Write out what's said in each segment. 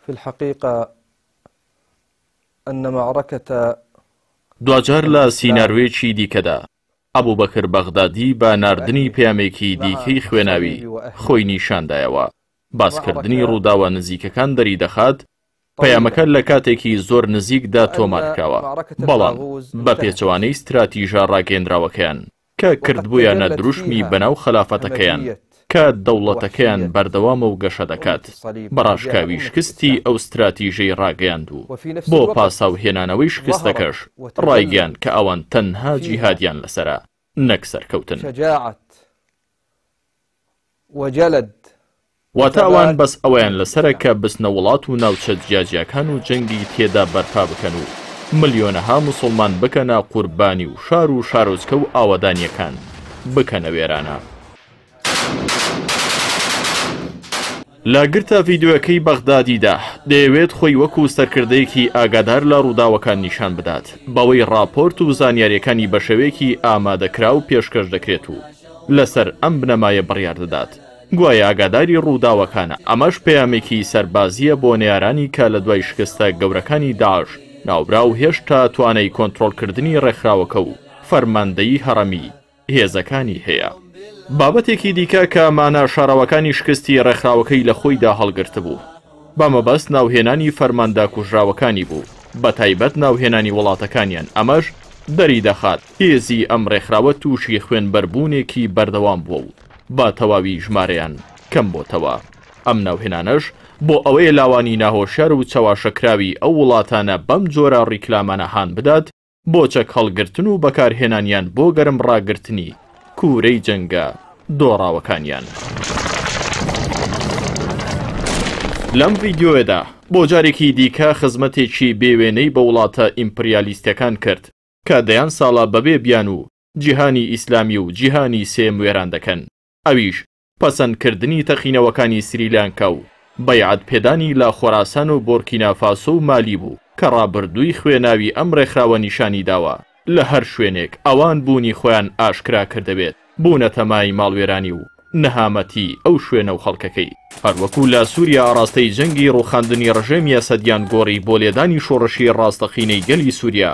في الحقيقة أن معركة دواجار لە سیناریۆیەکی دیکەدا، ئەبوبەکر بەغدادی بە ناردنی پەیامێکی دیکەی خوێناوی خۆی نیشاندایەوە، باسکردنی ڕووداوە نزیکەکان دەریدەخات پەیامەکە لە کاتێکی زۆر نزیکدا تۆمارکراوە، بەڵام بە پێچەوانەی ستراتیژە ڕاگەیەندراوەکەیان کە کردبوویانە دروشمی بەناو خەلافەتەکەیان کە دەوڵەتەکەیان بەردەوامە و گەشە دەکات، بە ڕاشکاوی شکستی ئەو ستراتیژەی ڕاگەیاند و بۆ پاساو هێنانەوەی شکستەکەش ڕایگەیاند کە ئەوان تەنها جیهادیان لەسەرە نەک سەرکەوتن. واتە ئەوان بەس ئەوەیان لەسەرە کە بچنە وڵات و ناوچە جیاجیاکان و جەنگی تێدا بەرپا بکەن و ملیۆنەها موسڵمان بکەنە قوربانی و شار و شارۆچکە و ئاوەدانیەکان بکەنە وێرانە. لە گرتە ڤیدیۆیەکەی بەغدادیدا دەیەوێت خۆی وەکو سەرکردەیەکی ئاگادار لە ڕووداوەکان نیشان بدات بەوەی ڕاپۆرت و زانیاریەکانی بەشێوەیەکی ئامادەکراو پێشکەش دەکرێت و لەسەر ئەم بنەمایە بڕیار دەدات گوایە ئاگاداری ڕووداوەکانە، ئەمەش پەیامێکی سەربازییە بۆ نەیارانی کە لە دوای شکستە گەورەکانی داعش ناوبراو هێشتا توانای کۆنترۆڵکردنی ڕێکخراوەکە و فەرماندەیی هەڕەمی هێزەکانی هەیە. بابەتێکی دیکە کە مانا شاراوەکانی شکستی ڕێکخراوەکەی لە خۆیدا هەڵگرتبوو، بە مەبەست ناوهێنانی فەرماندە کوژراوەکانی بوو، بە تایبەت ناوهێنانی وڵاتەکانیان، ئەمەش دەریدەخات هێزی ئەم ڕێکخراوە تووشی خوێنبەربوونێکی بەردەوام بووە و بە تەواوی ژمارەیان کەم بۆتەوە. ئەم ناوهێنانەش بۆ ئەوەیە لاوانی ناهۆشیار و چەواشەکراوی ئەو وڵاتانە بەم جۆرە ڕیکلامانە هان بدات بۆ چەک هەڵگرتن و بەکارهێنانیان بۆ گەرم ڕاگرتنی کوورەی جەنگە دۆڕاوەکانیان. لەم ڤیدیۆیەدا بۆ جارێکی دیکە خزمەتێکی بێ وێنەی بە وڵاتە ئیمپریالیستەکان کرد کە دەیان ساڵە بەبێ بیانوو جیهانی ئیسلامی و جیهانی سێیەم وێران دەکەن، ئەویش پەسەندکردنی تەقینەوەکانی سریلانکا و بەیعەت پێدانی لە خۆراسان و بۆرکینا فاسۆ و مالی بوو کە ڕابردووی خوێناوی ئەم ڕێکخراوە نیشانی داوە لە هەر شوێنێک ئەوان بوونی خۆیان ئاشکرا کردبێت بوونەتە مای ماڵوێرانی و نەهامەتی ئەو شوێنە و خەڵکەکەی. هەروەکو لە سوریا ئاڕاستەی جەنگی ڕووخاندنی ڕژێمی ئەسەدیان گۆڕی بۆ لێدانی شۆڕشی ڕاستەقینەی گەلی سوریا،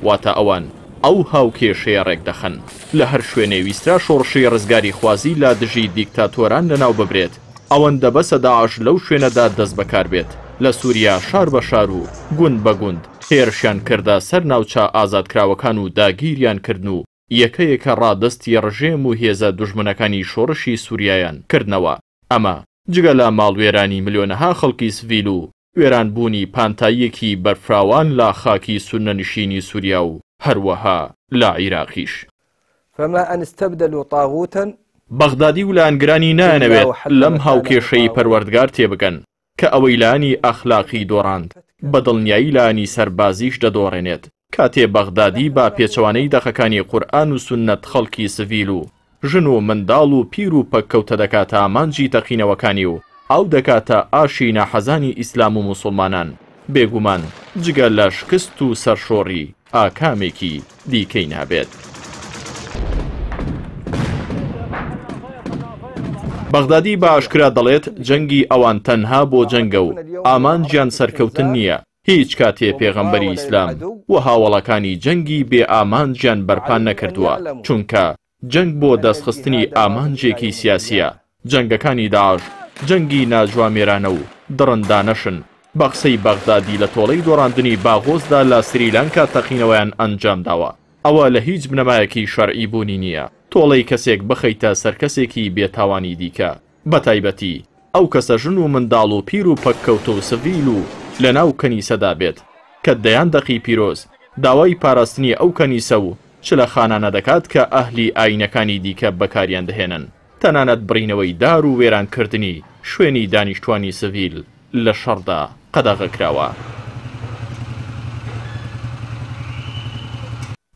واتە ئەوان ئەو هاوکێشەیە ڕێکدەخەن لە هەر شوێنێ ویسترا شۆڕشی ڕزگاریخوازی لە دژی دیکتاتۆران لەناو ببرێت، ئەوەندە بەسە داعش لەو شوێنەدا دەستبەکار بێت، لە سوریا شار بە شار و گوند بە گوند هێرشیان کردە سەر ناوچە ئازادکراوەکان و داگیریان کردن و یەکە یەکە ڕادەستی ڕژێم و هێزە دوژمنەکانی شۆڕشی سوریایان کردنەوە، ئەمە جگە لە ماڵوێرانی ملیۆنەها خەڵکی سڤیل و وێرانبوونی پانتاییەکی بەرفراوان لە خاکی سوننەنشینی سوریا و هەروەها لە عیراقیش. فما ان استبدلوا طاغوتا. بەغدادی و لایەنگرانی نایانەوێت لەم هاوکێشەی پەروەردگار تێبگەن، کە ئەوەی لایەنی ئەخلاقی دۆڕاند، بە دڵنیایی لایەنی سەربازیش دەدۆڕێنێت، کاتێ بەغدادی بە پێچەوانەی دەقەکانی قورئان و سوننەت خەڵکی سڤیل و ژن و منداڵ و پیر و پەککەوتە دەکاتە ئامانجی تەقینەوەکانی و ئاو دەکاتە ئاشی ناحەزانی ئیسلام و موسوڵمانان، بێگومان جگە لە شکست و سەرشۆڕی ئاکامێکی دیکەی نابێت. بەغدادی بە ئاشکرا دەڵێت جەنگی ئەوان تەنها بۆ جەنگە و ئامانجیان سەرکەوتن نییە، هیچ کاتێ پێغەمبەری ئیسلام و هاوەڵەکانی جەنگی بێ ئامانجیان بەرپا نەکردووە، چونکە جەنگ بۆ دەستخستنی ئامانجێکی سیاسییە، جەنگەکانی داعش جەنگی ناجوامێرانە و دڕندانەشن، بە قسەی بەغدادی لە تۆڵەی دۆڕاندنی باغۆزدا لە سریلانکا تەقینەوەیان ئەنجامداوە، ئەوە لە هیچ بنەمایەکی شەرعی بوونی نییە تۆڵەی کەسێک بخەیتە سەر کەسێکی بێتاوانی دیکە، بەتایبەتی ئەو کەسە ژن و منداڵ و پیر و پەککەوتە و سڤیل و لەناو کەنیسەدا بێت کە دەیان دەقی پیرۆز داوای پاراستنی ئەو کەنیسە و چلەخانانە دەکات کە ئەهلی ئایینەکانی دیکە بەکاریان دەهێنن، تەنانەت بڕینەوەی دار و وێرانکردنی شوێنی دانیشتوانی سڤیل لە شەڕدا قەدەغە کراوە.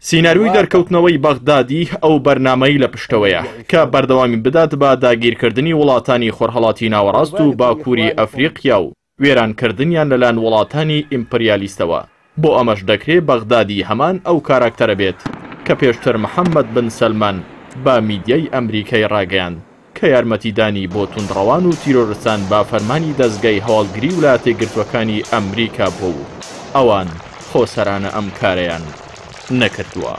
سیناریۆی دەرکەوتنەوەی بەغدادی ئەو بەرنامەی لە پشتەوەیە کە بەردەوامی بدات بە داگیرکردنی وڵاتانی خۆرهەڵاتی ناوەڕاست و باکووری ئەفریقیا و وێرانکردنیان لەلایەن وڵاتانی ئیمپریالیستەوە، بۆ ئەمەش دەکرێ بەغدادی هەمان ئەو کاراکتەرە بێت کە پێشتر محەمەد بن سەلمان بە میدیای ئەمریکای ڕاگەیاند. کە یارمەتیدانی بۆ توندڕەوان و تیرۆرستان بە فەرمانی دەزگای هەواڵگری ولایەتەیەکگرتووەکانی ئەمریکا بووە و ئەوان خۆسەرانە ئەم کارەیان نەکردووە.